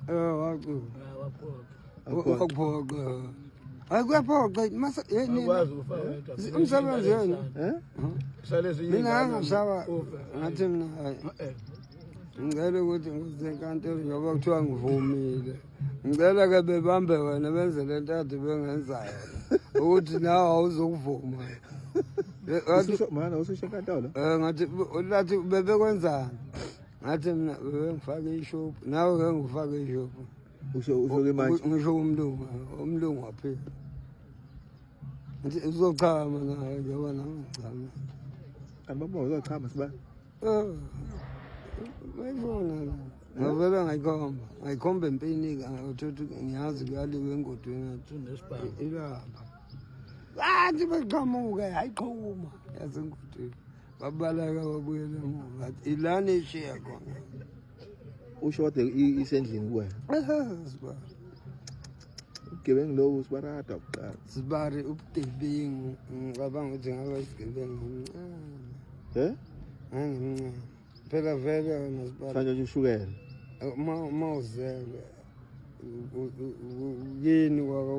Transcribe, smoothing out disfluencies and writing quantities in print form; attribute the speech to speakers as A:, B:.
A: Wacupha.
B: Waphoqa.
A: Wakuphoqa. Hayi, kuyaphoqa mase yini.
B: Akwazi ukufa wedwa.
A: Umsebenzi yena.
C: Eh?
B: Sale ezinye
A: Mina
B: iy'ngane
A: ngangisaba
B: ufe.
A: ngathi mina, hayi,
B: Eh,
A: ngicela ukuthi ngize enkantolo njengoba kuthiwa ngivumile. Ngicela ke bebambe wena, benze le nto kade bengenzayo ukuthi nawe awuzokuvuma. Ngathi
C: Ususho mana, ususho enkantolo.
A: Ngathi lathi bebekwenzani? Ngathi mina bebengifake ishophu, nawe ke ngifake ishophu.
C: Usho ke manje.
A: Ngisho umlungu waphila. Ngathi uzochama naye njengoba nami ngichama.
C: Kanti baba uzochama siba.
A: Mayifona la. Ngavela ngayikhomba empini, ngathi ngiyazi kuyaliwa engodweni, ngathi
B: unesibhamu.
A: Ilapha. Bathi beqhamuke, hayiqhuma yasengodweni. Babaleka babuyela emuva. Ngathi ilana ishiya khona.
C: Usho kade isendlini kuwena.
A: Sibari.
C: Ubugebengu lobu sibarada kuqala.
A: Sibari, ubugebengu ngicabanga ukuthi ngaba isigebengu ngimncane.
C: Eh?
A: Ngangimncane. Phela vele wena sibari.
C: Manje ushukela.
A: Uma uzelwe kini kwaba